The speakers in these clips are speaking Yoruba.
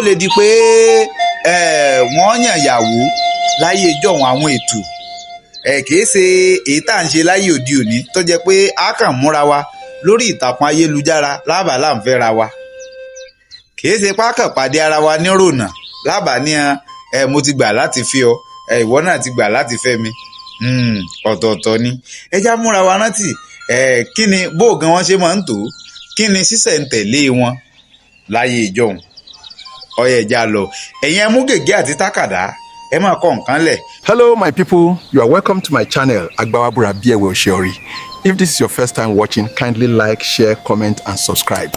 Lè di pé wọ́n yàn yàwó láyé ìjọ́un, àwọn ètò kìí ṣe èyí tá à ń ṣe láyé òde òní tó jẹ́ pé a kàn múra wa lórí ìtàkùn ayélujára lábàá là ń fẹ́ra wa. Kìí ṣe pákàn pàdé ara wa nírònà lábàá ní ẹ mo ti gbà láti fi ọ ẹ, ìwọ náà ti gbà láti fẹ́ mi. Ọ̀tọ̀ọ̀tọ̀ ni. Ẹ já múra wa rántí ẹ kí ni bóògan wọn ṣe máa ń tò ó, kí ni sísẹ̀ǹtẹ̀lé wọn láyé ìjọ́un. Ọyẹ ẹja lọ, ẹ̀yin ẹ mú gègé àti tákàdá, ẹ máa kọ nǹkan lẹ̀. Hello, my people. You are welcome to my channel, Agbawabura Biewe Oshiori. If this is your first time watching, kindly like, share, comment, and subscribe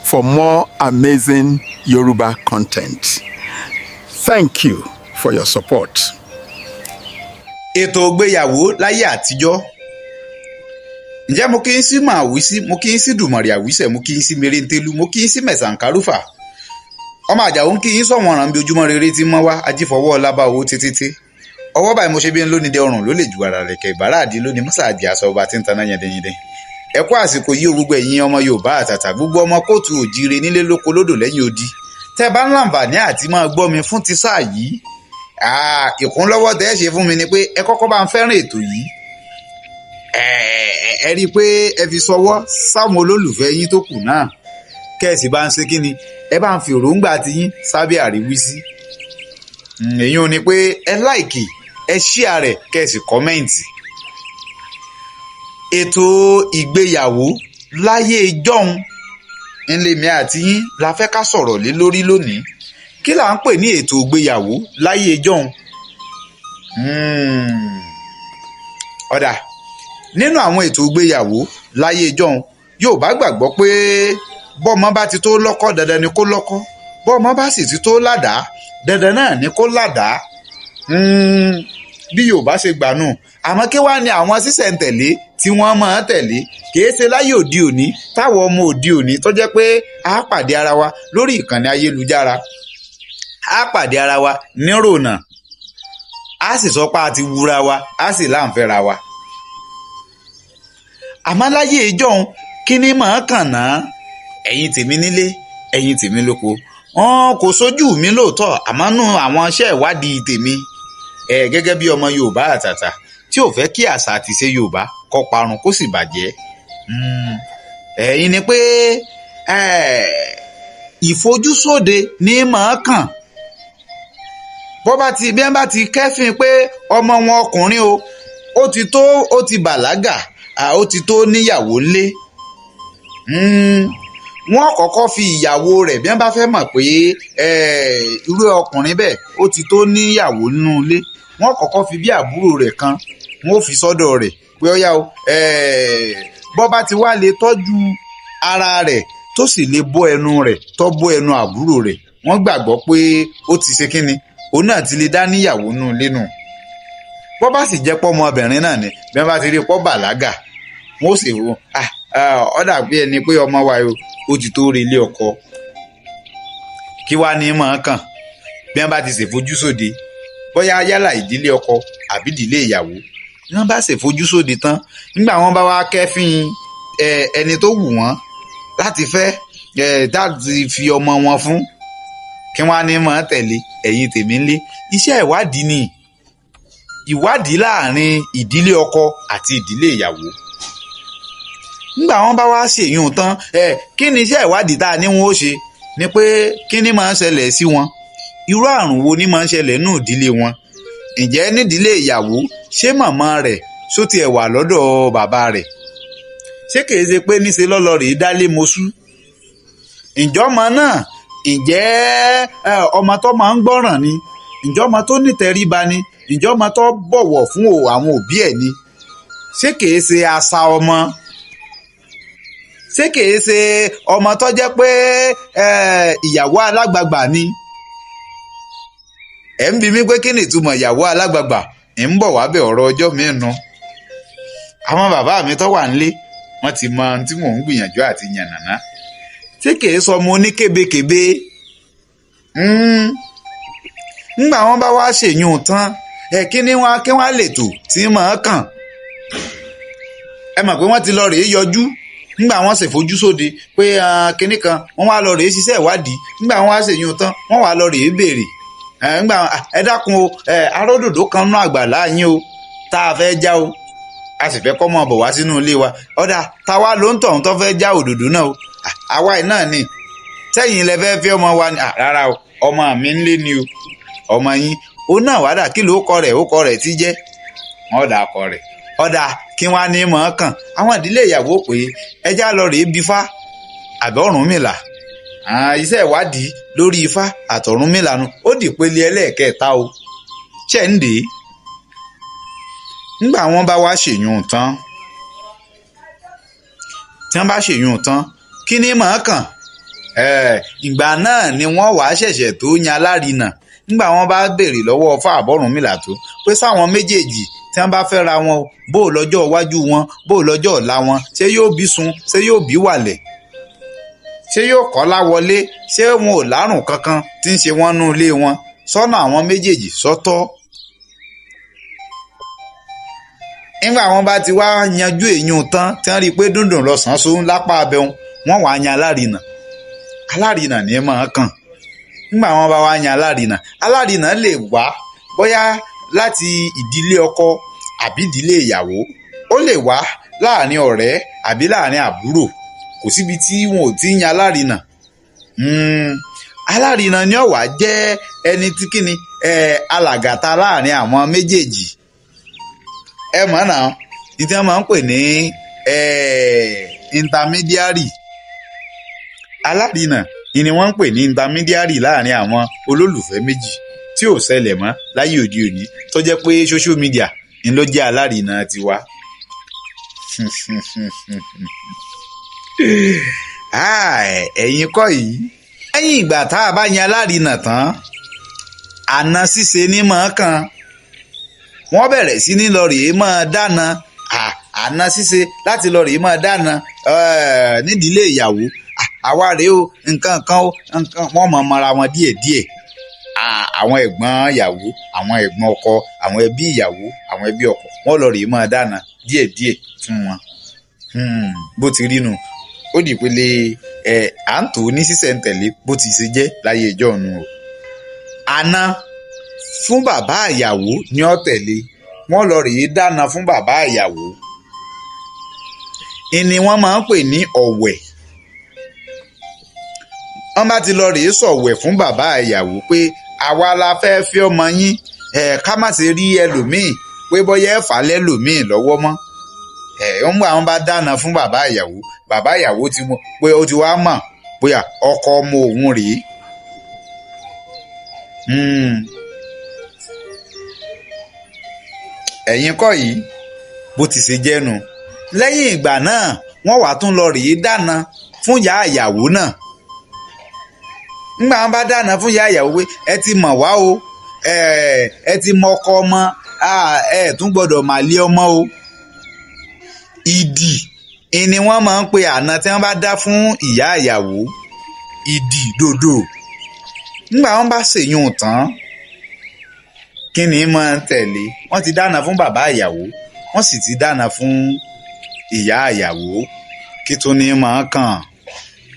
for more amazing Yoruba content. Thank you for your support. Ètò ìgbéyàwó láyé àtijọ́. Ǹjẹ́ mo kí n sí màá wí sí, mo kí n sí dùmọ̀rì àwísẹ̀, mo kí n sí mèrèǹtẹ́lú, mo kí n sí mẹ̀sànkárùfà, ọmọ àjàó ń kí yín sọ̀wọ́n ràn bí ojúmọ́ rere tí mọ́ wá ajífọwọ́ ọlábà owó títí ọwọ́ báyìí. Mo ṣe bí ń lónìí dé ọrùn ló lè ju ara rẹ̀ kẹ̀ ìbára àdí lónìí mọ́sàájì aṣọ ọba tí ń taná yẹndẹyẹndẹ. Ẹ kú àsìkò yìí o, gbogbo ẹ̀yin ọmọ Yorùbá àtàtà, gbogbo ọmọ kóòtù òjíire nílé lóko lódò lẹ́yìn odi tẹ́ bá ń láǹfààní àti máa gbọ́ mi fún ti sáà yìí. Ìkúnlọ́wọ́ tẹ́ ẹ ṣe fún mi ni pé ẹ kọ́kọ́ bá ń fẹ́ràn ètò yìí, ẹ rí i pé ẹ fi sọwọ́ sáwọn olólùfẹ́ yín tó kù náà, kẹ́ ẹ sì bá ń ṣe kí ni, ẹ bá ń fi èròǹgbà tiyín sábẹ́ àríwísí. Èyí ò ní pé ẹ like, ẹ share rẹ̀, kẹ́ ẹ sì comment. Ètò ìgbéyàwó láyé ìjọ́un ńlẹ̀mí àti yín la fẹ́ ká sọ̀rọ̀ lé lórí lónìí. Kí là ń pè ní ètò ìgbéyàwó láyé ìjọ́un? Ọ̀dà, nínú àwọn ètò ìgbéyàwó láyé ìjọ́un, Yorùbá gbàgbọ́ pé bọ́mọ bá ti tó lọ́kọ, dandan ni kó lọ́kọ. Bọ́mọ bá sì ti tó ládàá, dandan náà ni kó ládàá. Bí Yorùbá ṣe gbà nù. Àmọ́ kí wàá ní àwọn sísẹ̀ǹtẹ̀lé tí wọ́n máa tẹ̀lé? Kìí ṣe láyé òde òní táwọn ọmọ òde òní tó jẹ́ pé a pàdé ara wa lórí ìkànnì ayélujára, a pàdé ara wa nírònà, a sì sọ pé a ti wúra wa, a sì láǹfẹ́ra wa. Àmọ́ láyé ìjọ́un, kí ni màá kàn náà? Ẹ̀yin tèmi nílé, ẹ̀yin tèmi lóko, wọn kò sójú mi lóòótọ́, àmọ́ nù àwọn iṣẹ́ ìwádìí tèmi ẹ gẹ́gẹ́ bí ọmọ Yorùbá àtàtà tí ò fẹ́ kí àṣà àti ìṣe Yorùbá kó parun kó sì bàjẹ́, ẹ̀yin ni pé ìfojúsóde ní màá kàn. Bó bá ti bí wọ́n bá ti kẹ́fìn pé ọmọ wọn ọkùnrin o, ó ti tó, ó ti bàlágà, ó ti tó níyàwó ńlé, wọ́n kọ́kọ́ fi ìyàwó rẹ̀. Bí wọ́n bá fẹ́ mọ̀ pé irú ọkùnrin bẹ́ẹ̀ ó ti tó níyàwó nínú ilé, wọ́n kọ́kọ́ fi bí àbúrò rẹ̀ kan, wọ́n ó fi sọ́dọ̀ rẹ̀ pé ó yá o, bó bá ti wá lè tọ́jú ara rẹ̀, tó sì lè bọ́ ẹnu rẹ̀, tó bọ́ ẹnu àbúrò rẹ̀, wọ́n gbàgbọ́ pé ó ti ṣe kínni, òun náà ti lè dá níyàwó nínú ilé nù. Bó bá sì jẹ́ pọ́mọbìnrin náà ni, bí wọ́n bá ti rí pọ́ bàlágà, wọ́n ó sì wọ́n ó dàbí ẹni pé ọmọ wa ó ti tó relé ọkọ. Kí wàá ní mọ̀ ọ́n kàn bí wọ́n bá ti ṣèfojúsóde, bóyá yálà ìdílé ọkọ àbí ìdílé ìyàwó, bí wọ́n bá ṣèfojúsóde tán, nígbà wọ́n bá wá kẹ́fín ẹni tó wù wọ́n láti fẹ́, láti fi ọmọ wọn fún, kí wọ́n á ní mọ̀ ọ́n tẹ̀lé? Ẹ̀yin tèmi ńlé, iṣẹ́ ìwádìí ni, ìwádìí láàrin ìdílé ọkọ àti ìdílé ìyàwó. Nígbà wọn bá wá ṣèyún tán ẹ, kí ni iṣẹ́ ìwádìí tá a ní wọn ó ṣe? Ni pé kí ni máa ń ṣẹlẹ̀ sí wọn? Irú àrùn wo ni máa ń ṣẹlẹ̀ nínú ìdílé wọn? Ǹjẹ́ nídìílé ìyàwó, ṣé màmá rẹ̀ ṣó tiẹ̀ wà lọ́dọ̀ bàbá rẹ̀? Ṣé kìí ṣe pé níṣe lọ́lọ́ rèé dálé mosú? Ǹjọ́ ọmọ náà, ǹjẹ́ ọmọ tó máa ń gbọ́ràn ni? Ǹjọ́ ọmọ tó nítẹríba ni? Ǹjọ́ ọmọ tó bọ̀wọ̀ fún àwọn òbí ẹ̀ ni? Ṣé kìí ṣe àṣà ọmọ? Ṣé kìí ṣe ọmọ tó jẹ́ pé ìyàwó alágbàgbà ni? Ẹ̀ ń bi mí pé kí ni ìtumọ̀ ìyàwó alágbàgbà? Ń bọ̀ wá bẹ̀, ọ̀rọ̀ ọjọ́ mi nu. Àwọn bàbá mi tó wà nílé, wọ́n ti mọ ohun tí mò ń gbìyànjú àti yànnàná. Ṣé kìí sọ ọmọ oníkébékébé? Ńgbà wọn bá wá ṣèyún tán ẹ, kí ni wọn kí wọn lè tò tí mọ̀ ọ́n kàn? Ẹ mọ̀ pé wọ́n ti lọ rèé yọjú. Nígbà wọ́n sì fojú sóde pé kinní kan, wọ́n wá lọ rèé ṣiṣẹ́ ìwádìí. Nígbà wọ́n wá ṣèyún tán, wọ́n wá lọ rèé béèrè nígbà, "Ẹ dákun o, aródòdó kan nú àgbàlá yín o tá a fẹ́ já o, a sì fẹ́ kọ́ mọ́ bọ̀ wá sínú ilé wa." Ọ̀dà, táwa ló ń tọ̀hún tó fẹ́ já òdòdó náà o? "Àwa yìí náà ni." "Sẹ́yìn lẹ fẹ́ fẹ́ ọmọ wa ni?" "Rárá o, ọmọ mi ń lé ni o." "Ọmọ yín ó náà wá dà? Kí ló kọ rẹ̀? Ó kọ rẹ̀ tí jẹ́?" Wọ́n dà kọ rẹ̀. Ọ̀dà, kí wọ́n á ní mọ̀ ọ́n kàn àwọn ìdílé ìyàwó pé ẹjá lọ rèé bifá àbí Ọ̀rúnmìlà. Iṣẹ́ ìwádìí lórí Ifá àtọ̀rúnmìlà nu, ó dìpele ẹlẹ́ẹ̀kẹta o. Ṣe ń dè é? Nígbà wọ́n bá wá ṣèyún tán, tí wọ́n bá ṣèyún tán, kí ni mọ̀ ọ́n kàn? Ìgbà náà ni wọ́n wàá ṣẹ̀ṣẹ̀ tó yan alárinà. Nígbà wọ́n bá béèrè lọ́wọ́ Ifá àbọ̀rúnmìlà tó pé sáwọn méjèèjì tí wọ́n bá fẹ́ra wọn, bó lọ́jọ́ iwájú wọn, bó lọ́jọ́ ọ̀la wọn, ṣé yóò bí sun, ṣé yóò bí wàlẹ̀, ṣé yóò kọ́lá wọlé, ṣé wọn ò lárùn kankan tí ń ṣe wọ́n nú ilé wọn, sọ́nà àwọn méjèèjì sọ́tọ̀. Nígbà wọn bá ti wá yanjú èyún tán, tí wọ́n rí i pé dúndùn lọ́sàn-án sóhun lápá abẹ́hùn, wọ́n wàá yan alárinà. Alárinà ní máa kàn. Nígbà wọn bá wá yan alárinà, alárinà lè wá bóyá láti ìdílé ọkọ àbí ìdílé ìyàwó, ó lè wá láàrin ọ̀rẹ́ àbí láàrin àbúrò. Kò síbi tí wọn ò ti yan alárinà. Alárinà ni ó wá jẹ́ ẹni tí kíni alàgàtà láàrin àwọn méjèèjì. Ẹ mọ̀ náà ní tí wọ́n máa ń pè ní intermediary. Alárinà ni wọ́n ń pè ní intermediary láàrin àwọn olólùfẹ́ méjì, tí ò ṣẹlẹ̀ mọ́ láyé òde òní, tó jẹ́ pé social media ni ló jẹ́ alárinà tiwa. Ẹ̀yin kọ́ yìí, lẹ́yìn ìgbà tá a bá yan alárinà tán, àna ṣíṣe ní mọ̀ kan, wọ́n bẹ̀rẹ̀ sí ní lọ rèé máa dáná. Àna ṣíṣe láti lọ rèé máa dáná nídìílé ìyàwó. Àwa rèé o, nǹkan kan o, nǹkan wọ́n mọ̀ mọ́ra wọn díẹ̀díẹ̀. Àwọn ẹ̀gbọ́n ìyàwó, àwọn ẹ̀gbọ́n ọkọ, àwọn ẹbí ìyàwó, àwọn ẹbí ọkọ, wọ́n lọ rèé máa dáná díẹ̀díẹ̀ fún wọn. Bó ti rí nu, ó di ìpele à ń tò ní sísẹ̀ntẹ̀lé bó ti ṣe jẹ́ láyé ìjọ́ nu o. Àna fún bàbá ìyàwó ni ó tẹ̀lé. Wọ́n lọ rèé dáná fún bàbá ìyàwó. Ìní wọ́n máa ń pè ní ọ̀wẹ̀. Wọ́n bá ti lọ rèé sọ̀wẹ̀ fún bàbá ìyàwó pé àwa la fẹ́ fẹ́ ọmọ yín, ká má ṣe rí ẹlòmíì pé bọ́yá ẹ fà lẹ́lòmíì lọ́wọ́ mọ́. Wọ́n gbà wọ́n bá dáná fún bàbá ìyàwó, bàbá ìyàwó ti mọ̀ pé ó ti wá mọ̀ bóyá ọkọ ọmọ òun rèé. Ẹ̀yin kọ́ yìí, bó ti ṣe jẹ́nu. Lẹ́yìn ìgbà náà, wọ́n wàá tún lọ rèé dáná fún ìyá ìyàwó náà. Nígbà wọn bá dáná fún ìyá ìyàwó pé ẹ ti mọ̀ wá o, ẹ ti mọ ọkọ ọmọ, ẹ tún gbọ́dọ̀ mà lé ọmọ o. Ìdì ni wọ́n máa ń pe àna tí wọ́n bá dá fún ìyá ìyàwó, ìdì dòdò. Nígbà wọn bá ṣèyún tán, kí ni máa ń tẹ̀lé? Wọ́n ti dáná fún bàbá ìyàwó, wọ́n sì ti dáná fún ìyá ìyàwó. Kí tún ni máa ń kàn?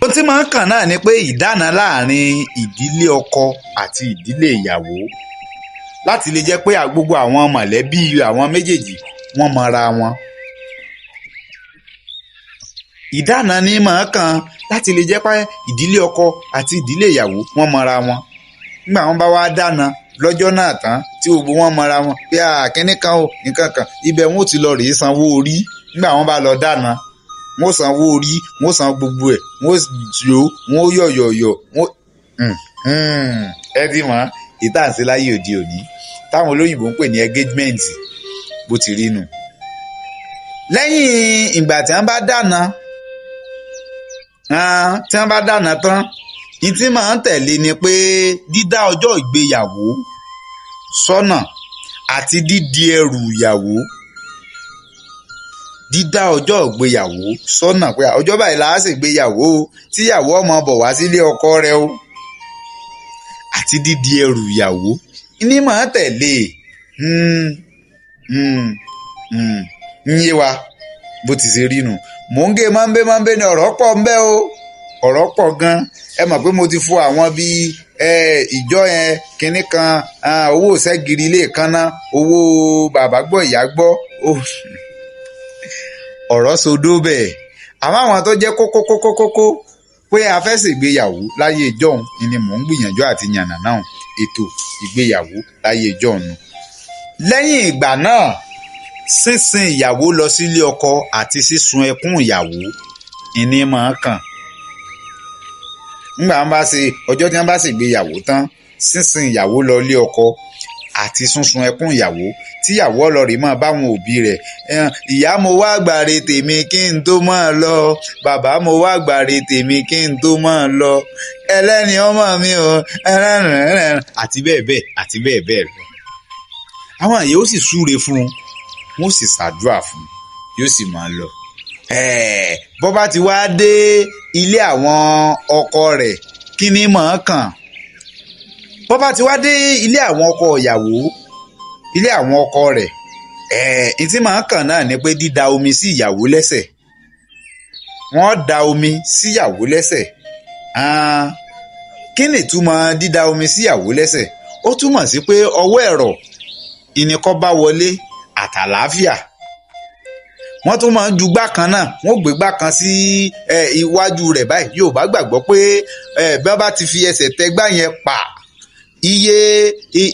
Ohun tí máa ń kàn náà ni pé ìdáná láàrin ìdílé ọkọ àti ìdílé ìyàwó, láti lè jẹ́ pé gbogbo àwọn mọ̀lẹ́bí àwọn méjèèjì wọ́n mọra wọn. Ìdáná ni máa ń kàn láti lè jẹ́ pé ìdílé ọkọ àti ìdílé ìyàwó wọ́n mọra wọn. Nígbà wọn bá wá dáná lọ́jọ́ náà tán, tí gbogbo wọn mọra wọn pé kíní kan o, nǹkan kan, ibẹ̀ wọn ò ti lọ rèé sanwó orí. Nígbà wọn bá lọ dáná, wọn ò sanwó orí, wọn ò san gbogbo ẹ̀, wọn ò yó, wọn ò yọ̀yọ̀yọ̀, wọn ẹ ti mọ̀ ìtànṣe láyé òde òní táwọn olóyìnbó ń pè ní engagement, bó ti rí nu. Lẹ́yìn ìgbà tí wọ́n bá dáná, tí wọ́n bá dáná tán, ìtí máa ń tẹ̀lé ni pé dídá ọjọ́ ìgbéyàwó sọ́nà àti dídi ẹrù ìyàwó. Dídá ọjọ́ ìgbéyàwó sọ́nà pé ọjọ́ báyìí la á ṣègbéyàwó o, tíyàwó ọmọ bọ̀ wá sílé ọkọ rẹ o, àti dídi ẹrù ìyàwó ní máa tẹ̀lé. Ń yé wa bó ti ṣe rí nu. Mò ń gé mọ́ńbé mọ́ńbé ni. Ọ̀rọ̀ pọ̀ ń bẹ o, ọ̀rọ̀ pọ̀ gan. Ẹ mọ̀ pé mo ti fún àwọn bíi ìjọ yẹn kinní kan, owó ṣẹ́giri ilé kan ná, owó bàbá gbọ́, ìyá gbọ́, ọ̀rọ̀ sodó bẹ́ẹ̀. Àmọ́ àwọn tó jẹ́ kókó kókó kókó pé a fẹ́ ṣègbéyàwó láyé ìjọ́un ni mò ń gbìyànjú àti yànnà náà, ètò ìgbéyàwó láyé ìjọ́un nù. Lẹ́yìn ìgbà náà, sísin ìyàwó lọ sílé ọkọ àti sísun ẹkún ìyàwó ìní máa kàn. Nígbà wọn bá ṣe ọjọ́ tí wọ́n bá ṣègbéyàwó tán, sísin ìyàwó lọ ilé ọkọ àti sísun ẹkún ìyàwó, tíyàwó ọlọ́rìí máa báwọn òbí rẹ̀: "Ìyá, mo wá gbàre tèmi kí n tó máa lọ. Bàbá, mo wá gbàre tèmi kí n tó máa lọ. Ẹlẹ́ni ọmọ mi o," àti bẹ́ẹ̀ bẹ́ẹ̀ àti bẹ́ẹ̀ bẹ́ẹ̀ lọ. Àwọn yìí ó sì súre fún un, wọ́n sì ṣàdúrà fún un, yóò sì máa lọ. Bó bá ti wá dé ilé àwọn ọkọ rẹ̀, kí ni mọ̀ kàn? Bó bá ti wá dé ilé àwọn ọkọ ìyàwó, ilé àwọn ọkọ rẹ̀, ìtí mọ̀ kàn náà ni pé dídà omi sí ìyàwó lẹ́sẹ̀. Wọ́n da omi sí ìyàwó lẹ́sẹ̀. Kí ni ìtumọ̀ dídà omi sí ìyàwó lẹ́sẹ̀? Ó túmọ̀ sí pé ọwọ́ ẹ̀rọ ìníkọ́ bá wọlé àtàlàáfíà. Wọ́n tún máa ń ju gbá kan náà, wọ́n gbé gbá kan sí iwájú rẹ̀ báyìí. Yorùbá gbàgbọ́ pé bí wọ́n bá ti fi ẹsẹ̀ tẹ gbá yẹn pa, iye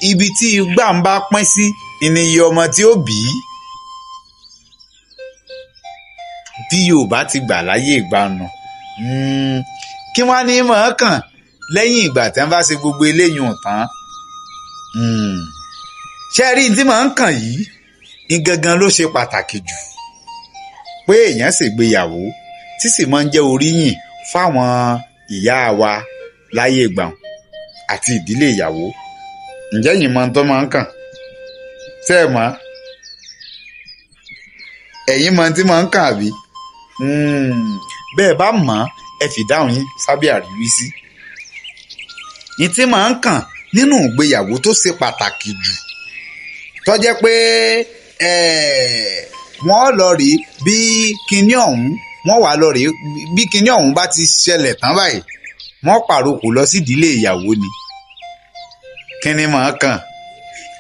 ibi tí igbá ń bá pín sí ni iye ọmọ tí ó bí. Bí Yorùbá ti gbà láyé ìgbàanu. Kí wọ́n á ní mọ̀ ọ́n kàn lẹ́yìn ìgbà tí wọ́n bá ṣe gbogbo eléyìí tán? Ṣé rí tí mọ̀ ń kàn yìí ní gangan ló ṣe pàtàkì jù pé èèyàn ṣègbéyàwó, tí sì máa ń jẹ́ oríyìn fáwọn ìyá wa láyé ìgbà àti ìdílé ìyàwó. Ǹjẹ́ yìí mọ̀ tó máa ń kàn? Ṣé ẹ mọ̀? Ẹ̀yin mọ̀ tí máa ń kàn àbí? Bẹ́ẹ̀ bá mọ̀, ẹ fi dáhùn yín sábẹ́ àríwísí. Ní tí máa ń kàn nínú ìgbéyàwó tó ṣe pàtàkì jù, tó jẹ́ pé wọ́n lọ rí bí kinní ọ̀hún, wọ́n wà lọ rí bí kinní ọ̀hún bá ti ṣẹlẹ̀ tán báyìí, wọ́n pàrokò lọ sí ìdílé ìyàwó ni. Kinní máa kàn?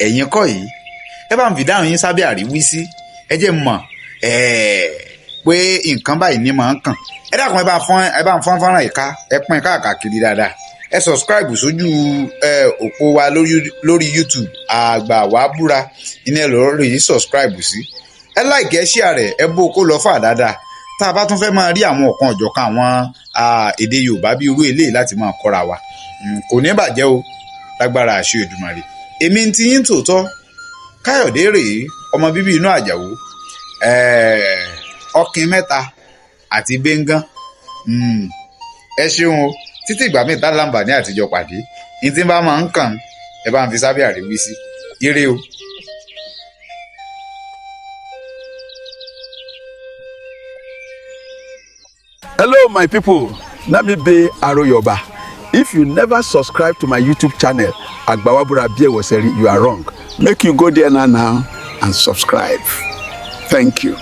Ẹ̀yin kọ́ yìí, ẹ bá ń fi dáhùn yín sábẹ́ àríwísí. Ẹ jẹ́ mọ̀ pé nǹkan báyìí ní máa ń kàn. Ẹ dákun, ẹ bá ń fọ́n fọ́nrán ìka, ẹ pín káàkiri dáadáa. Ẹ subscribe sójú òpó wa lórí YouTube, Àgbàwábúra iná ẹ lọ́ọ́ rí subscribe sí. Ẹ like, ẹ share rẹ̀, ẹ bó kó lọ fà dáadáa. Tá a bá tún fẹ́ máa rí àwọn ọ̀kan ọ̀jọ̀kan àwọn èdè Yorùbá bí irú eléyìí láti máa kọ́ra wa, kò ní bàjẹ́ o, lágbára àṣẹ Èdùmàrè. Èmi ti yín tòótọ́, Káyọ̀dé rèé, ọmọ bíbí inú Àjàwó, ọkìn mẹ́ta àti bẹ́ngàn. Ẹ ṣeun o. Títí ìgbà míì tá láǹfààní àtijọ́ pàdé, ní tí bá máa ń kàn, ẹ bá ń fi sábẹ́ àríwísí. Ire o. Hello, my people. Let me be Aroyoba. If you never subscribe to my YouTube channel, Agbawabura Biewoseri, you are wrong. Make you go there now and subscribe. Thank you.